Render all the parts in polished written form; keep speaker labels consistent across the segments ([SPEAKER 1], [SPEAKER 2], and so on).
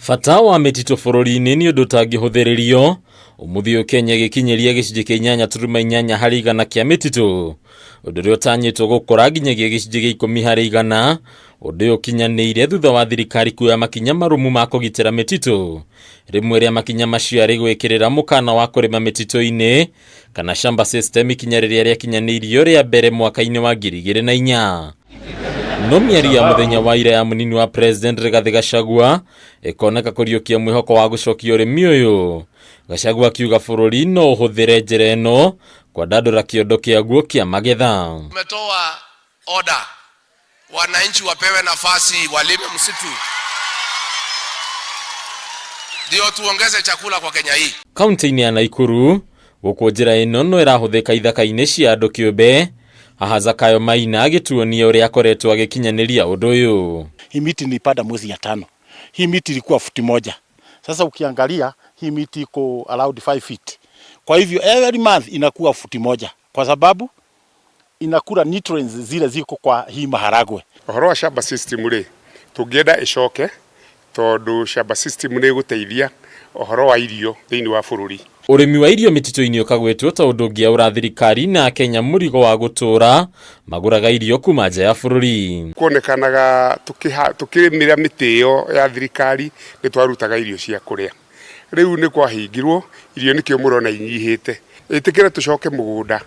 [SPEAKER 1] Bata wa mĩtitũ bũrũri-inĩ nĩ ũndũ ũtangĩhũthĩrĩrio. Ũmũthĩ ũyũ Kenya ĩgĩkinyĩria gĩcunjĩ kĩa 8.8 harĩ igana kĩa mĩtitũ, ũndũ ũrĩa ũtanyĩtwo gũkũra nginyagia gĩcunjĩ gĩa 10 harĩ igana. Ũndũ ũyũ ũkinyanĩire thutha wa thirikari kuoya makinya marũmu ma kũgitĩra mĩtitũ. Rĩmwe rĩa makinya macio arĩ gwĩkĩrĩra mũkana wa kũrĩma mĩtitũ-inĩ kana shamba system, ikinya rĩrĩa rĩakinyanĩirio rĩa mbere mwaka-inĩ wa 2004. No mĩario ya mũthenya wa ira ya mũnini wa President Rigathĩ Gachagua ĩkoneka kũriũkia mwĩhoko wa gũcokia ũrĩmi ũyũ. Gachagua akiuga bũrũri no ũhũthĩre njĩra ĩno kwandandũra kĩondo kĩaguo kĩa magetha.
[SPEAKER 2] Tumetoa order wananchi wapewe nafasi walime msitu ndio tuongeze chakula kwa Kenya hii.
[SPEAKER 1] Kaunti-inĩ ya Naikuru gũkũ njĩra ĩno no ĩrahũthĩka ithaka-inĩ cia andũ kĩũmbe. Haha Zakayo Maina agĩtuonia ũrĩa akoretwo agĩkinyanĩria ũndũ ũyũ.
[SPEAKER 3] Hii miti nilipanda mwezi ya tano. Hii miti ilikuwa futi moja. Sasa ukiangalia hii miti iko around 5 feet. Kwa hivyo every month inakuwa futi moja kwa sababu inakula nutrients zile ziko kwa hii maharagwe.
[SPEAKER 4] Ũhoro wa shamba system rĩ, tũngĩenda ĩcoke tondũ shamba system nĩ ĩgũteithia ũhoro wa irio thĩinĩ wa bũrũri.
[SPEAKER 1] Ũrĩmi wa irio mĩtitũ-inĩ ũkagwetwo ta ũndũ ũngĩaũra thirikari na Kenya mũrigo wa gũtũũra magũraga irio kuma nja ya bũrũri.
[SPEAKER 4] Kuonekanaga tũkĩrĩmĩra mĩtĩ ĩyo ya thirikari nĩ twarutaga irio cia kũrĩa. Rĩu nĩ kwahingirwo irio, nĩkĩo mũrona inyihĩte. Ĩtĩkĩre tũcoke mũgũnda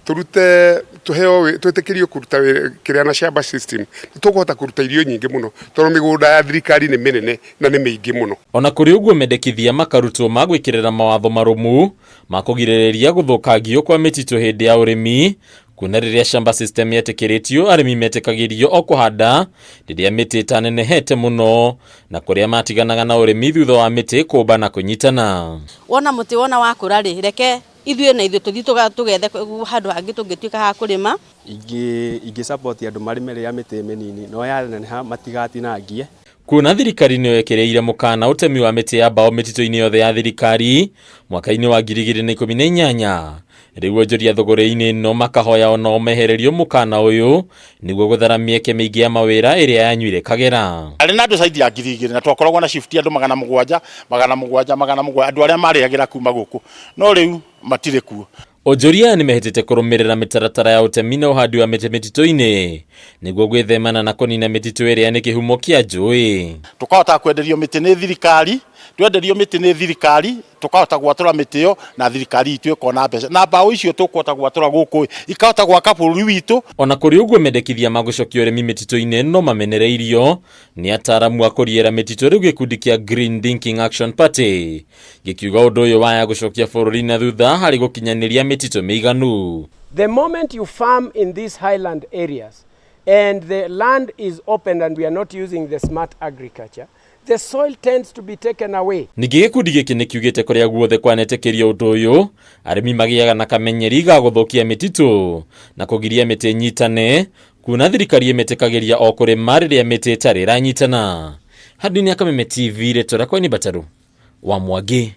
[SPEAKER 4] tũrute, tũheo, twĩtĩkĩrio kũruta kĩrĩa na shamba system, nĩ tũkũhota kũruta irio nyingĩ mũno tondũ mĩgũnda ya thirikari nĩ mĩnene na nĩ mĩingĩ mũno.
[SPEAKER 1] Ona kũrĩ ũguo, mendekithia makarutwo ma gwĩkĩrĩra mawatho marũmu ma kũgirĩrĩria gũthũkangio kwa mĩtitũ hĩndĩ ya ũrĩmi, kuona rĩrĩa shamba system yetĩkĩrĩtio arĩmi metĩkagĩrio o kũhanda rĩrĩa mĩtĩ ĩtanenehete mũno, na kũrĩa matiganaga na ũrĩmi thutha wa mĩtĩ kũmba na kũnyitana.
[SPEAKER 5] Wona mũtĩ wona wakũra rĩ, reke ithuĩ na ithuĩ tũthiĩ tũgethe handũ hangĩ tũngĩtuĩka ha kũrĩma.
[SPEAKER 6] Ingĩ support andũ marĩme rĩrĩa mĩtĩ mĩnini, no yaneneha matigatinangie.
[SPEAKER 1] Kuona thirikari nĩyo ĩkĩrĩire mũkana ũtemi wa mĩtĩ ya mbaũ mĩtitũ-inĩ yothe ya thirikari mwaka-inĩ wa 2018, rĩu onjoria thũgũrĩ-inĩ ĩno makahoya onao mehererio mũkana ũyũ nĩguo gũthara mĩeke mĩingĩ ya mawĩra ĩrĩa yanyuire kagera.
[SPEAKER 3] Arĩ na andũ zaidi ya 2000 na twakoragwo na shift andũ 700, 700, 700, andũ arĩa marĩagĩra kuma gũkũ, no rĩu matirĩ kuo.
[SPEAKER 1] Onjoria aya nĩmehĩtĩte kũrũmĩrĩra mĩtaratara ya ũtemi na ũhandi wa mĩtĩ mĩtitũ-inĩ nĩguo gwĩthemana na kũnina mĩtitũ ĩrĩa nĩ kĩhumo kĩa njũĩ.
[SPEAKER 3] Tũkahota kwenderio mĩtĩ nĩ thirikari, twenderio mĩtĩ nĩ thirikari tũkahota gwatũra mĩtĩ ĩyo na thirikari itũ ĩkona mbeca, na mbaũ icio tũkũhota gwatũra gũkũ ikahota gwaka bũrũri witũ.
[SPEAKER 1] Ona kũrĩ ũguo, mendekithia ma gũcokia ũrĩmi mĩtitũ-inĩ no mamenereirio nĩ ataaramu a kũriĩra mĩtitũ, rĩu gĩkundi kĩa Green Thinking Action Party gĩkiuga ũndũ ũyũ waya gũcokia bũrũri na thutha harĩ gũkinyanĩria mĩtitũ mĩiganu.
[SPEAKER 7] The moment you farm in these highland areas and the land is open and we are not using the smart agriculture, the soil tends to be taken away.
[SPEAKER 1] Ningĩ gĩkundi gĩkĩ nĩ kiugĩte kũrĩa guothe kwanetĩkĩrio ũndũ ũyũ, arĩmi magĩaga na kamenyeri ga gũthũkia mĩtitũ na kũgiria mĩtĩ ĩnyitane, kuona thirikari ĩmĩtĩkagĩria o kũrĩma rĩrĩa mĩtĩ ĩtarĩ ĩranyitana. Handũ-inĩ ya Kameme TV, rĩtwa rĩakwa nĩ Mbataru wa Mwangi.